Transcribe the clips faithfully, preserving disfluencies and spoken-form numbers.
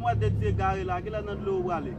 Wè de ti egare la, kilè nan dlo ou prale?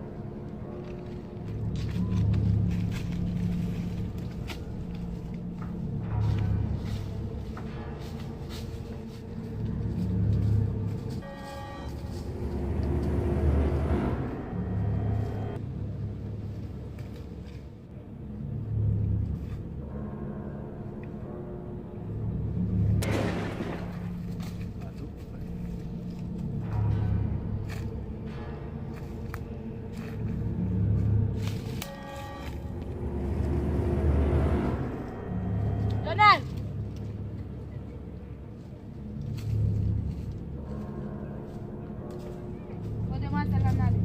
Donald! Bon, demwazèl la, n ale.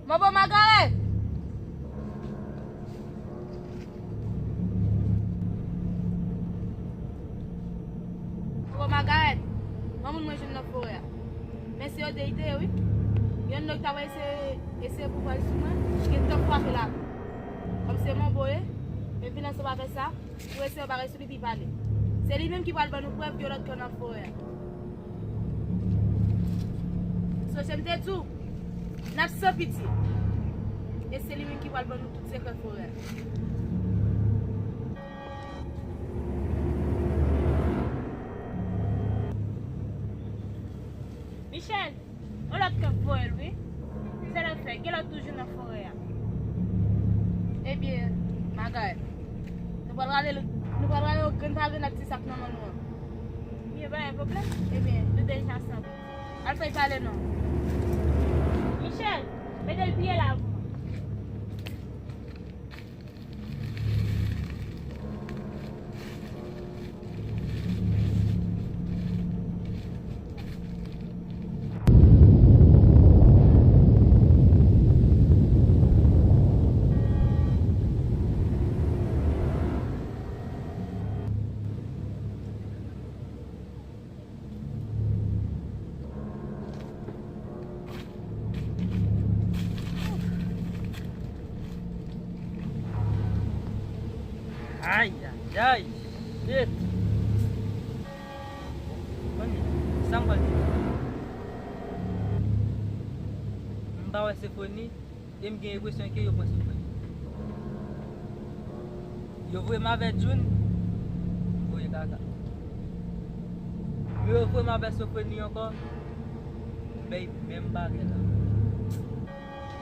Manbo Magarèt! Manbo Magarèt! Yon moun mwen jwenn nan forè a. Men se yo de li te ye, wi. Yonn nan yo ki ta pral eseye, eseye pou pran sou mwen, li gentan frape l avè l. Kòm se manbo ye, men vin ansanm avè sa, pou eseye bagay sou li, epi pale. Se li menm ki pral ban nou prèv de lòt ke nan forè a. Sonje m te di w, n ap san pitye. E se li menm ki pral ban nou tout sekrè forè a. Michel! Yon lòt kèk voye l, wi. Se lè fè, gen lòt toujou nan forè a. Ebyen, Magarèt, nou pral rale, nou pral rale yon grenn pa grenn ak ti sak nan men nou an. Byen, pa gen pwoblèm. Ebyen, nou deja sanble. Al fè l pale non. Michel, mete l pye la pou mwen. Ay, ay, ay, shit. Manmi, sa m pral di? M pa wè Sefoni. E m gen enpresyon ke yo pran Sofoni. Yo voye m avè June, m voye Kaka. Men yo voye m avè Sofoni ankò, m bay menm bagay la.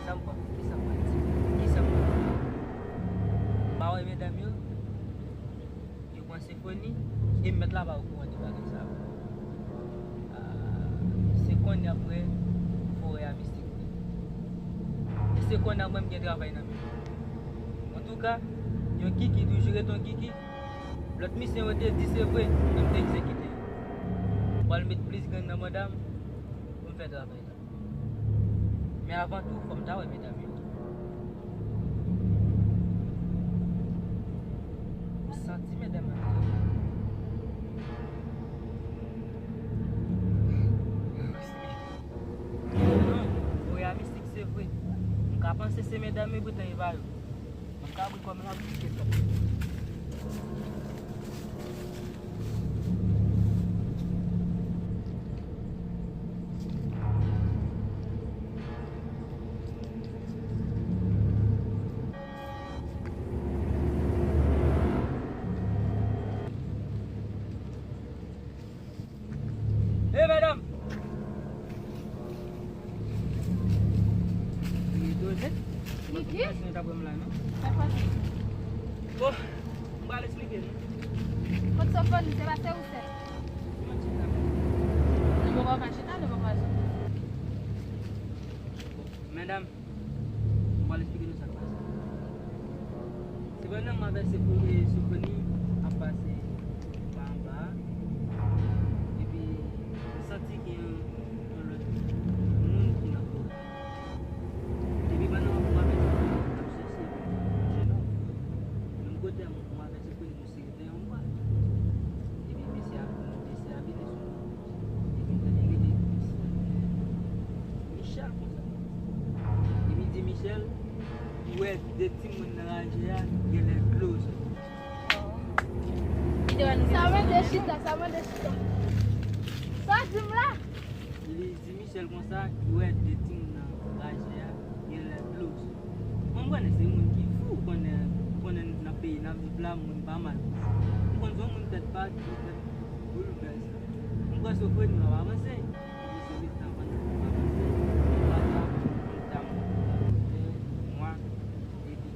Sa m pral, kisa m pral di? Kisa m pral di? M pa wè medam yo. Yo pran Sefoni, e mèt la pa okouran de bagay sa yo. Ah, se kounye a m wè Forè a mistik vre. E se konnya mwen m gen travay nan men mwen. Antouka, yon kiki toujou ret yon kiki. Lòt misyon yo te di se vre, men m te egzekite yo. M pral met plis grenn nan banda m pou m fè travay la. Men avan tou, fò m ta wè medam yo. M santi medam yo. Non, forè a mistik se vre. M ka panse se medam yo, poutan e pa yo. Mwen ka bri kòm la bouche sa. Hey, madam! Li doze? Kiki? Mwen pa t wè m la, non. Sa k pase? Bon, m pral eksplike nou. Kot Sofoni, se pa se ou sèl? Nou poko ka chita, nou poko ka soti. Bon, medam, m pral eksplike nou sa k pase. Se pandan m avè Sofoni ap pase pa anba a, epi m santi gen yon, yon lòt moun ki nan forè a. Epi pandan m avè Sofoni ap chèche yon jenòm, menm kote a m avè Sofoni, nou se te yon bwa. Epi mesye a, mesye a vini sou nou. Epi m tande rele Michel konsa. Epi di Michel, ou wè de timoun nan raje a, genlè dlo soti. Sa mande chita, sa mande chita. Sa di m la? Li di Michel konsa, li wè de timoun nan raje a, genlè dlo soti. Mwen, m konnen se moun ki fou, ou konnen, ou konnen nan peyi n ap viv la, moun pa mal. M konn se yon moun tèt pa, ki tèt boulvèse. M kwè Sofoni ap avanse. Epi se letan pandan l ap avanse, m pa ta, m ta, mwa, epi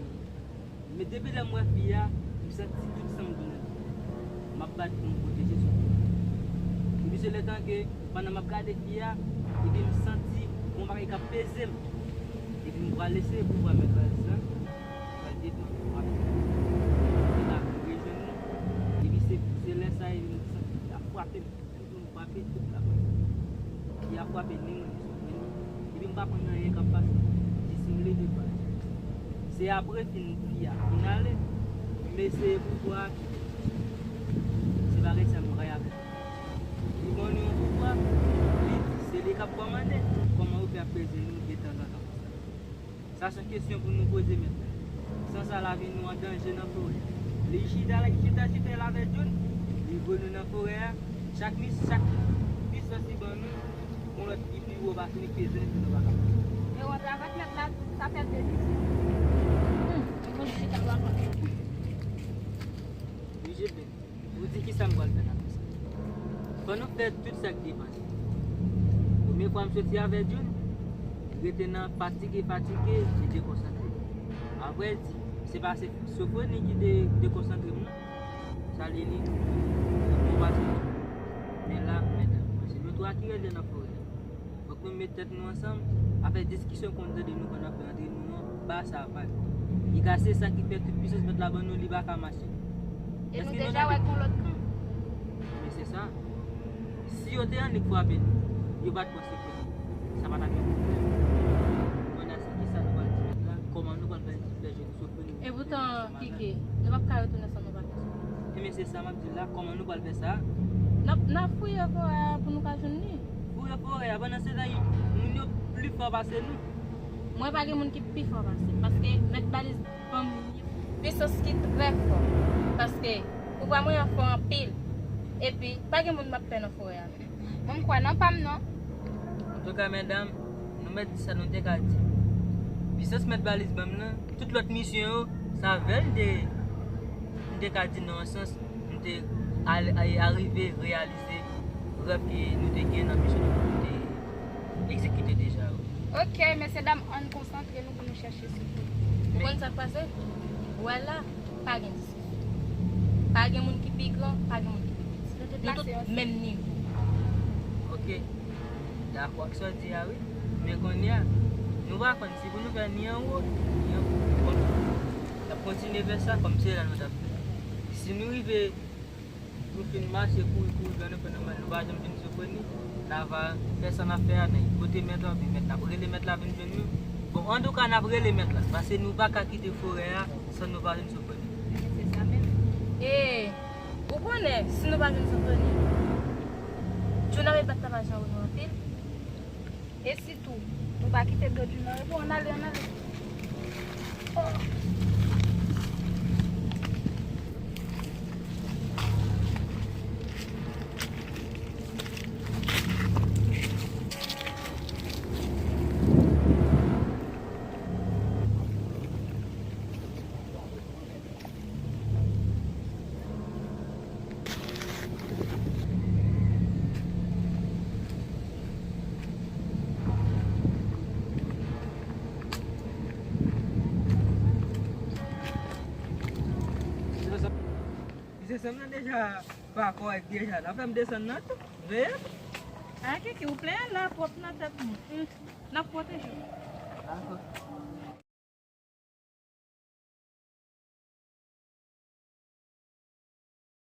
men depi lè m wè fi a, m santi tout san m tounen. M ap bat pou m pwoteje Sofoni. Epi se letan ke, pandan m ap gade fi a, epi m santi yon bagay k ap peze m. Epi m pral eseye pou m pran mèt valiz la, m pral defann pou m ap, m ap rejwenn li. Epi se, se lè sa a, epi m santi fi a frape m. Epi m frape tout la. Fi a frape ni mwen ni Sofoni. Epi m pa konn anyen k ap pase. Jis m leve pa. Se apre fin fi a fin ale, m eseye pouvwa a kite. Se bagay sa m rayi avèk li. Li ban nou yon pouvwa, li di se li k ap kòmande. Kòman yo fè ap peze nou de tanzantan konsa? Sa se yon kesyon pou nou poze mèt la. San sa, lavi nou an danje nan forè a. Li chita, li chita, chita, l avè John. Li voye nou nan forè a. Chak mis, chak pisans li ban nou, yon lòt ki pi wo pase nou ki bezwen pou nou pa kapab. E w antre avèk mèt la, sa fè de misyon. Hmm, li konn chita, l ap antre. Wi, Jilbè. Ou di kisa m pral fè nan sa? Fò nou fè tout sa k depann. Premye fwa m soti avè Jun, li rete nan fatige, fatige, li dekonsantre. Apre l di, se pa se Sofoni ki de, dekonsantre m non. Sa li, li, li bon pase m. Men la, men la, se nou twa ki rete nan forè a. Fòk nou met tèt nou ansanm. Afè diskisyon konn tande nou konn ap fè antre nou an, ba sa vag. Piga se sa ki fè tout pisans mèt la ban nou, li pa ka mache. E nou deja wè k gon lòt kan. Men se sa. Si yo te annik frape nou, yo pa t pran se kote. Sa pa t ap gen pwoblèm. Kounye a se kisa nou pral di mèt la, kòman nou pral fè, fè jwenn Sofoni. E poutan, Kiki, nou p ap ka retounen san nou pa fè sa. Ebyen, se sa m ap di la, kòman nou pral fè sa? N ap, n ap fouye forè a pou nou ka jwenn li. Fouye forè a, pandan se tan, moun yo pli fò pase nou. Mwen pa gen moun ki pi fò pase m, paske mèt baliz ban m yon pisans ki trè fò, paske pouvwa mwen an fò anpil, epi pa gen moun m ap pè nan forè a. Mwen m kwè nan pa m non. Antouka, medam, nou mèt di sa nou te ka di. Pisans mèt baliz ban m nan, tout lòt misyon yo, se avè l m te, m te ka di nan yon sans, m te al-, ay-, arive reyalize rèv ke nou te gen nan misyon nou te egzekite deja yo. Ok, mesye dam, ann konsantre nou pou nou chèche Sofoni. Ou konn sa k pase? Wè la, pa gen diskisyon. Pa gen moun ki pi gran, pa gen moun ki pi piti. Nou tout menm nivo. Ok. Dakò ak sa w di a, wi. Men kounye a, nou pa konn si pou nou fè ni anwo, ni anwo. Bon, n ap kontinye fè sa kòm se la nou t ap fè. Si nou rive, nou fin mache, kouri, kouri, gade nou fè nòmal, nou pa janm jwenn Sofoni, n a va fè sa n ap fè a, n a pote mèt la, oubyen mèt la, n ap rele mèt la vin jwenn nou. Bon, antouka, n ap rele mèt la, paske nou pa ka kite forè a san nou pa jwenn Sofoni. Se sa menm. E, ou konnen, si nou pa jwenn Sofoni, Jun ap bat tabaj anwo nou anpil. E sitou, nou pa kite do Jun nan repo, ann ale, ann ale. Oh. Misye sanble deja pa kòrèk deja. N ap fè m desann nan tou. Veye. A, Kiki, ou plenyen la pwòp nan tèt mwen. N ap pwoteje w. Dakò.